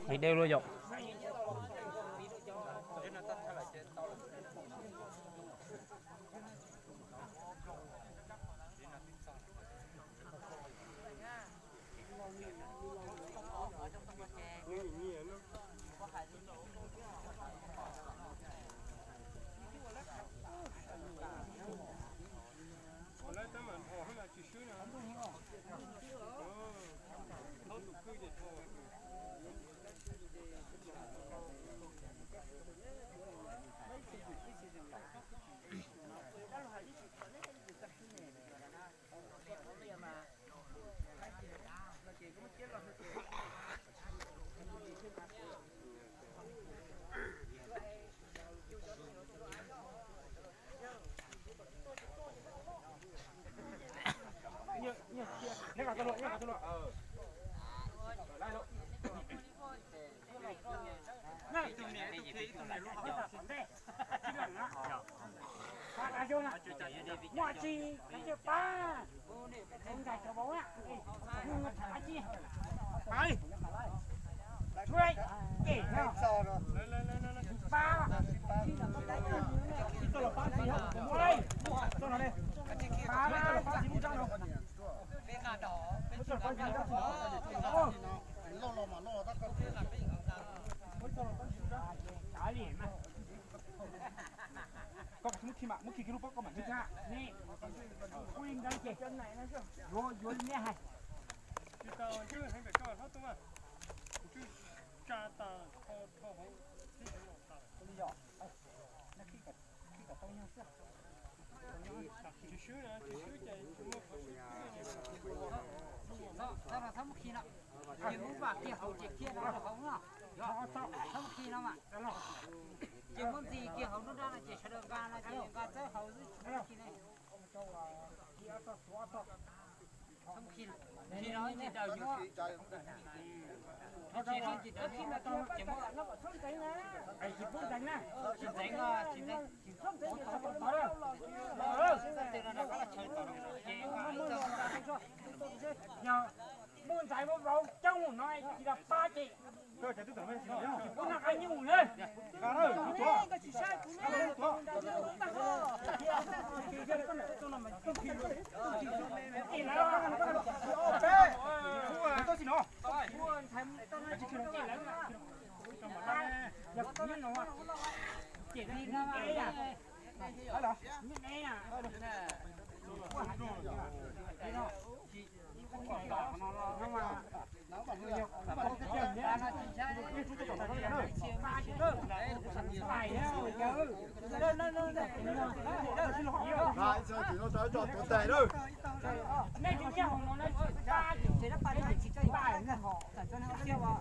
Hais dej luaj yom. Muaj tsis, pab. Koj tsis muab khi mas, muab khi khi lub pob koj mam ntxub thiab. Ua li ntawd ces yuav, yuav li neb hais. Tsis tau, ntswj heev pem koj hlob Tooj mas. Ntswj tsa tas, tho, tho hauv, tib heev los tas. Ua li yog, khi kom tau nyuag xwb. Tsis swb na, tsis swb ces tsis muaj qhov swb. Txhob, txhob muab khi no. Ces muab vam kiag hauv ces kiag rau hauv no. Txhob muab khi no mas. Ces muab ntxi kiag hauv nruab nrab no ces sawv daws nqa no ces nqa txawb hauv xwb tsis muab khi ne. Tsis no ces daws nyuaj. Tsis no ces daws nyuaj. Tsis ntxeev, tsis ntxeev, tsis ntxeev. Muaj ntxhais muaj vauv coob no tsis los pab ces kuv noj qab nyuj na.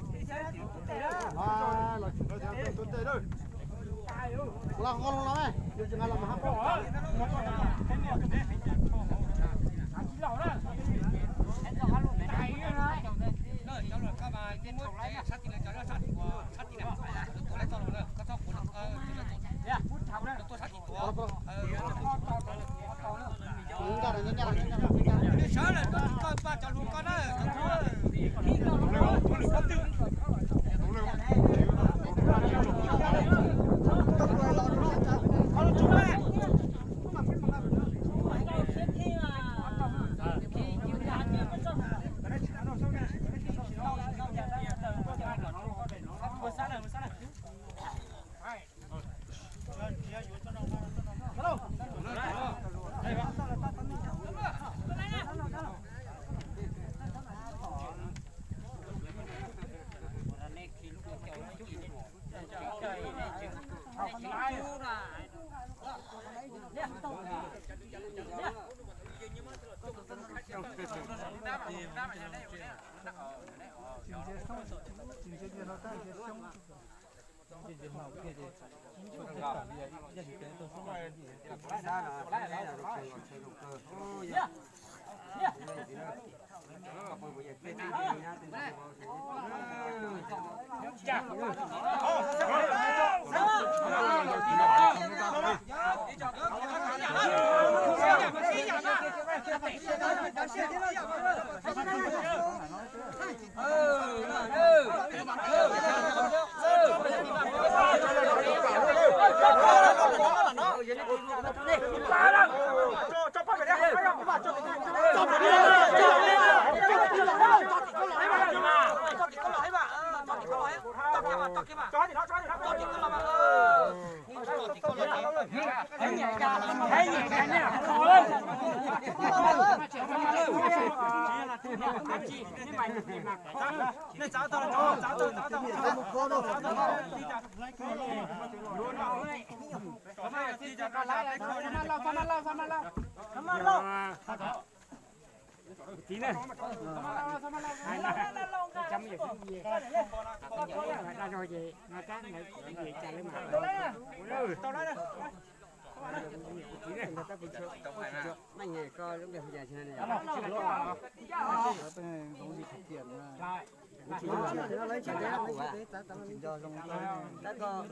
Ib txhia tim no rau ib co tuav tes lawm. Los tsis no tuav tes lawm. Los ho los mas, yog tsis nqa los mas hab.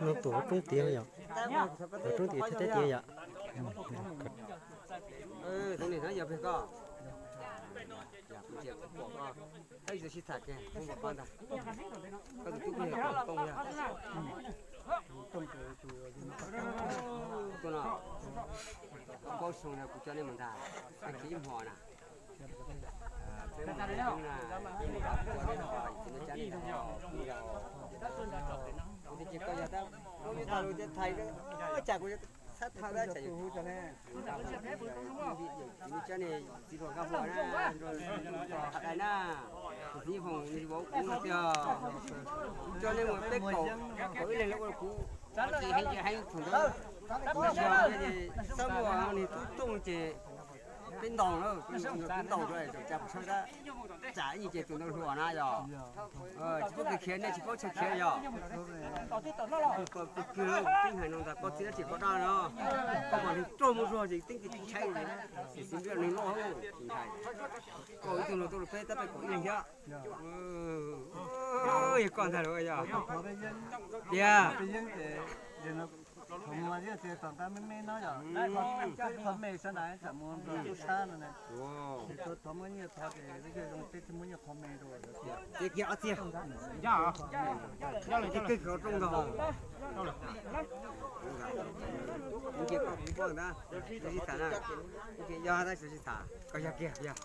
Nws tus roob tiav yom, tus roob tiav thiab teb tiav yom. Tuaj no, kuv paub zoo no kuv coj nej mus ntag, ib hmo na. Peb mus na, peb mus kuv coj nej mus, kuv coj nej mus. Kuv tias ces koj yog tab, kuv yog tab lus tias thais, cas kuv xab thas tab tsam yus, kuv coj nej txiv hluas nkauj hluas na, nrog qhov dais na, kuv txiv foom nws vauv kuv tias, kuv coj nej mus peb kaum, kaum ib leeg los ua kuv, ces heev ces heev thaum ntawd, kuv xyov ces xab muaj nws tub rooj ces peb ntaus na, peb ntaus rau cas pom sawb tab, tsam ib ces tus ntawd hluas na yog, tsis paub kev khiav nej tsis paub chaw khiav yog. Koj twb hais no ntag, koj txiv dab tsi koj dab no, koj mam li rau mus zog ces teeb tis tshaib, ces txiv nplej nws loj, koj ib tug no tuaj rau peb tab peb kaum ib leeg thiab. Yog koj ntag los yog tiag. Ces kiag ob txiag, ces kawg khawv rooj ntag. Kuv nkiag koj kuv poj ntag, sib tham na, yog tab sis sib tham koj yog kiag yog.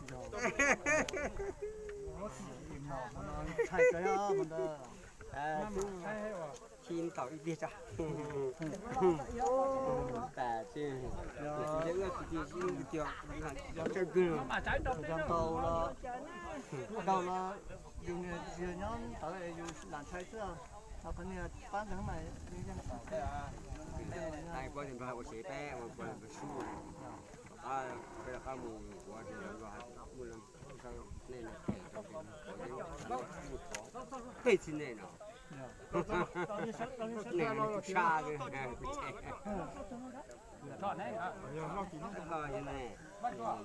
Tsis ntaus ib pliag tso. Tas tsis, ua kwv tij sib hlub tiag, tsawg kawg. Ntau los yus niag txiv nyob ntawd yus lam ntshai xwb, qhov niag pab ntawd mas. Ua tsev peb ua sub, peb rov qab mus ua mus, nej no, peb txiv nej no, nej tshaj, yog no,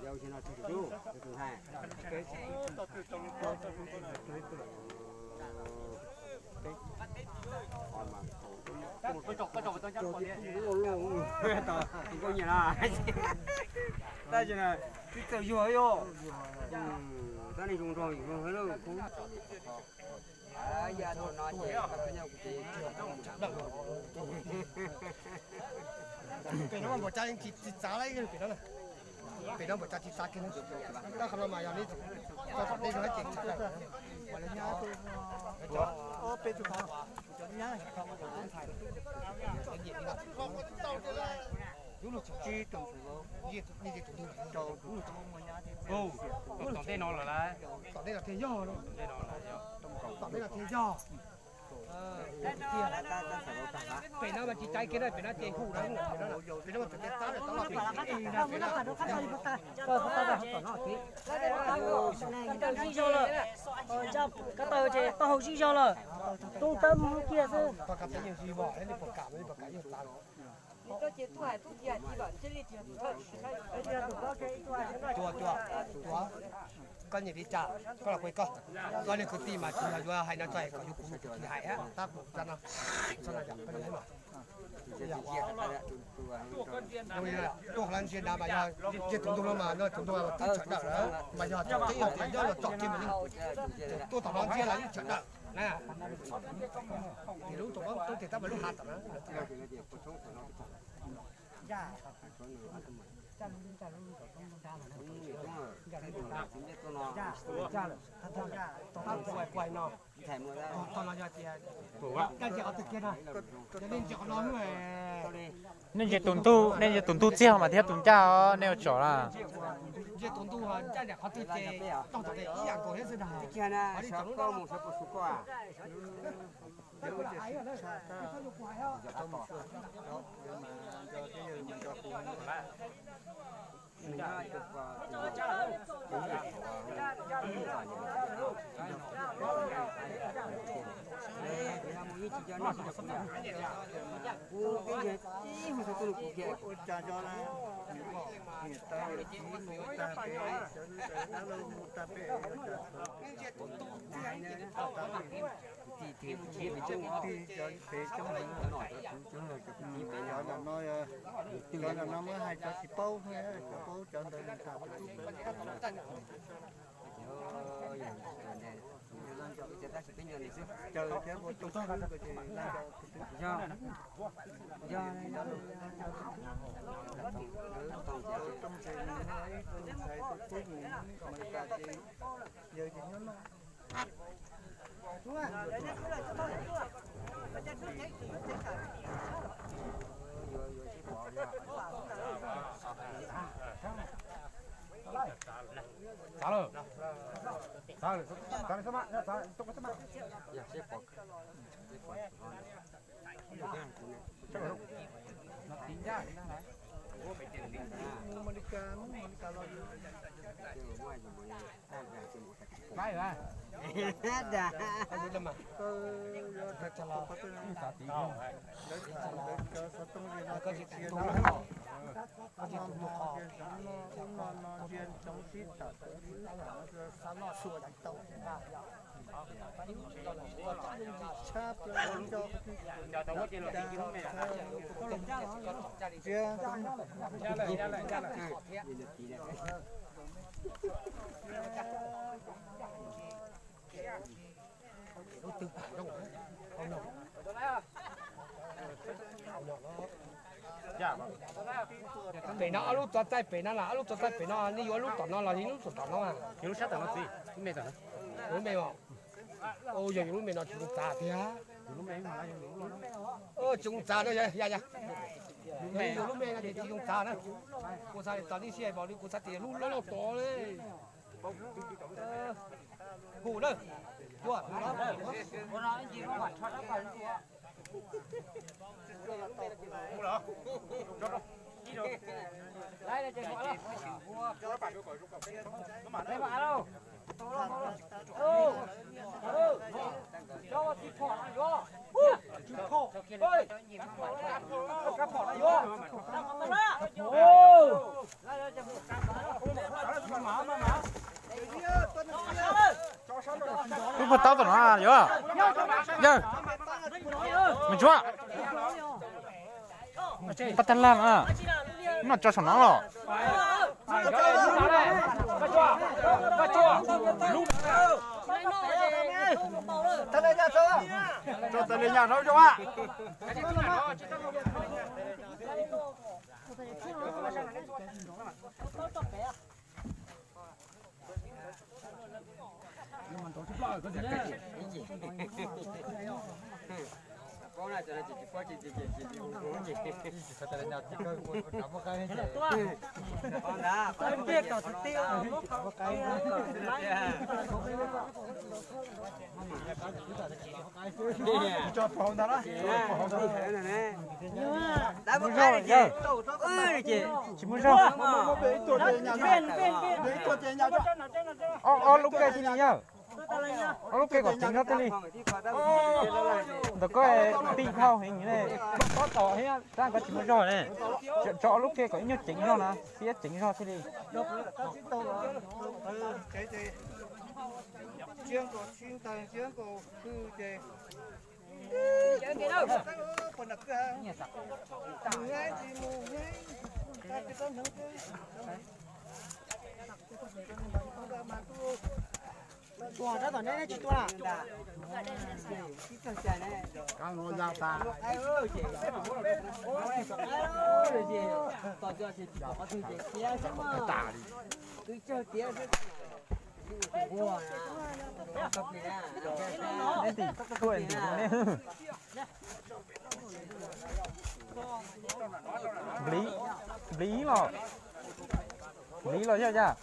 yau tsis no tsis tus ntxhais, tab sis twb txawj yuag yom, tab sis zoo nrog yus zoo. Pem no mas npaum cas tsis txav li pem no, pem no npaum cas tsis txav kiag, tab qhov no mas yog li tau tom ntej no ces tsis txav. Tom ntej no lawm lauj, tom ntej no thiaj yog, tom ntej no thiaj yog. Pem no mas tsis caiv kiag na, pem no ces hu na, pem no mas pem no mas pem no. Zis zog lawm, kab taw ces taub hau zis zog lawm, toob tawb mus kiag xwb. Tua, tua, tua. Koj nyiam li cas koj los ua koj, koj niag kwv tij mas tsis yog yuav hais no tso kom yus kuv mus kuv tsis hais, tab kuv tso no, tso no yom, koj niam mas. Tuaj qhov no ntsia dav mas yog ntshe tus ntoo no mas no tus ntoo twb tshawm dawm lawm mas yog tseeb yog tias nyob los tsom kiag mas yeej tuaj tom no ntsia los yeej tshawm dawm na. Ces lub tus tub ces tab mas lub hav tom na. Nej ntsia tus ntug, nej ntsia tus ntug txiag mas thiab tus ncaj os, nej ua tsov na. Cov no muab hais cov tsis paub, cov paub cov ntawd. Pem no ob lub txoj txaij pem no los ob lub txoj txaij pem no, nej yuav lub tom no los yog lub tom no? Yus lub sab tom no txiv, lub me tom no. Lub me os. Yog yus lub me no tsis zoo txav tiag. Tsis zoo txav no, ya ya. Yus lub me no ces tsis zoo txav na. Kuv xav tias txav tib si, kuv xav tias lub loj loj tod li. Hu na. Cua. Wb puas tau tom no yog? Yawg, me ntsuab, pab tag laj mas, noj tso saum no los. Tso tas li nyaj rau zoo a. Tsis muaj zog. Ob lub ke thiaj li yawg. Ob lub ke kom ceev zog thiaj li. Ntawm koj tij dhau heev ne, pob tom thiab tab koj tsis muaj zog ne. Tso ob lub ke kom ib nyuag ceev zog na, thiab ceev zog thiaj li. Ua rab tom neb neb tsis tua na. Neb tim tuaj ntim ne. Nplij, nplij los, nplij los yog cas?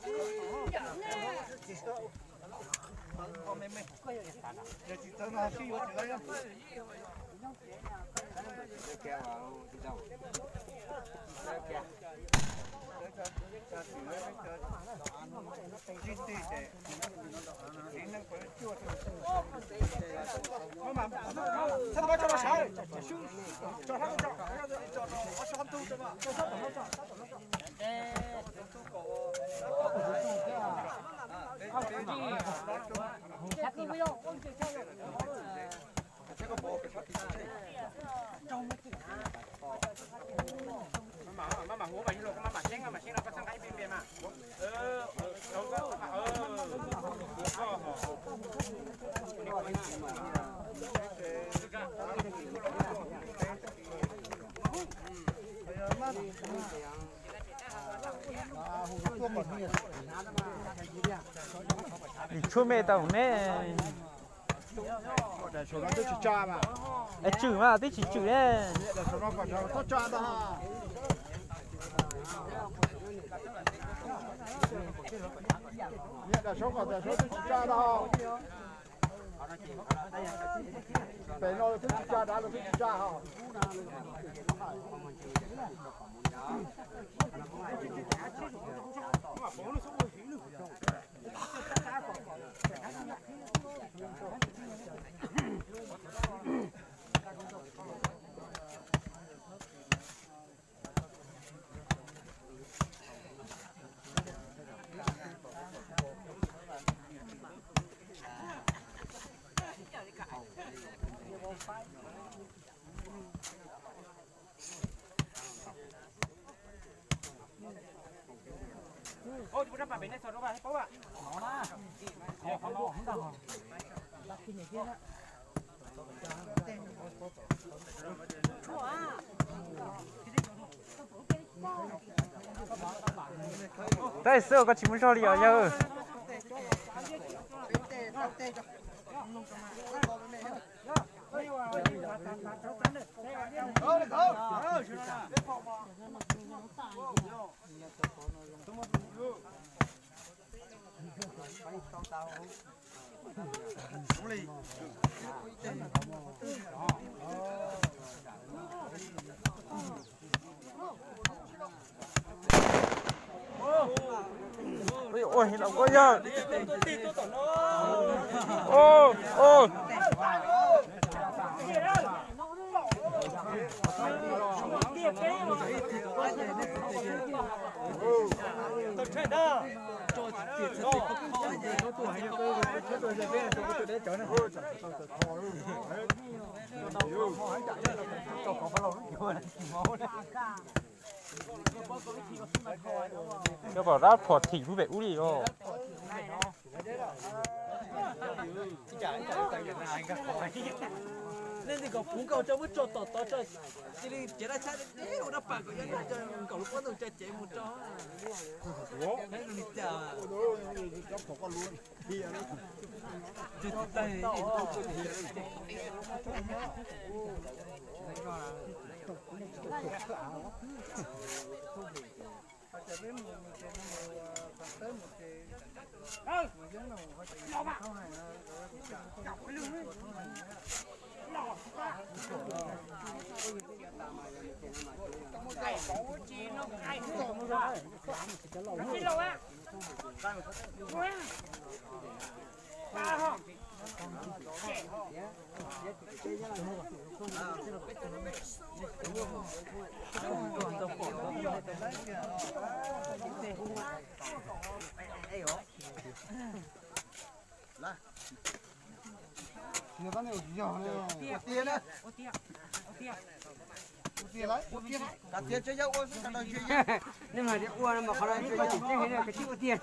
Maj mam hu mas yog los koj maj mam seeb, maj mam seeb no koj txhawb nqa ib pliag mas. Nim tshuaj me tau ne. Es tswm mas twb tsis tswm ne. Pem no twb tsis tsa dav los twb tsis tsa hos. Tab sis xwb koj tsis muaj zog li os yawg. Ua los koj yawg. Ua, ua. Cov pom dab phom thim lub pem ub li os. Nej ntxim kom puv nkaus tso muab tso tom tod tso, cia li cev dab tshab deb ua dab pas kom yog nkaus lub pob ntoo tso cev mus tso. Li cas? Nej mas tias ua mas qhov no tias ua tiag.